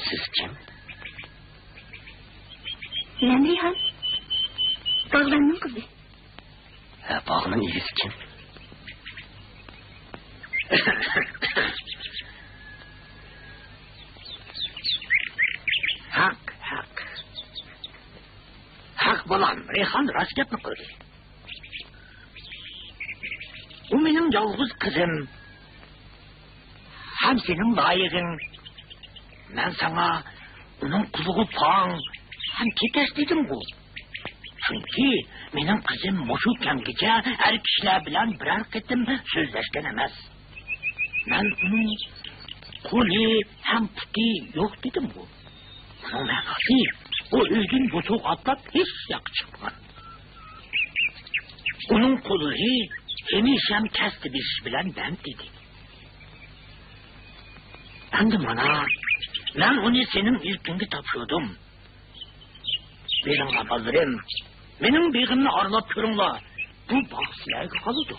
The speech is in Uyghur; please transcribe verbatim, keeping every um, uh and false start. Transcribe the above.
سىز كىم؟ مەن رەيھان. باغۋەننىڭ قىزى. ھە، باغنىڭ ئىگىسى كىم؟ ھەق، ھەق. ھەق، بالام، رەيھان راست گەپنى قىلدى. ئۇ مېنىڭ يالغۇز قىزىم. ھەم سېنىڭ لايىقىڭ. مەن ساڭا ئۇنىڭ قۇلىقىغا پاڭ ھەم كېتەس دېدىمغۇ. چۈنكى مېنىڭ قىزىم مۇشۇ كەمگىچە ئەر كىشىلەر بىلەن بىرەر قېتىم سۆزلەشكەن ئەمەس. مەن ئۇنىڭ قولى ھەم پۇتى يوق دېدىمغۇ. ئۇنىڭ مەناسى، ئۇ ئۆيدىن بوسۇغا ئاتلاپ ھېچ ياققا چىقمىغان. ئۇنىڭ قوللىرى ھەمىشە كەستە بېسىش بىلەن بەند ئىدى. ئەمدى مانا، مەن ئۇنى سېنىڭ ئىلكىڭگە تاپشۇردۇم. بېرىڭلار، بالىلىرىم، مېنىڭ بېغىمنى ئارىلاپ كۆرۈڭلار. بۇ باغ سىلەرگە قالىدۇ.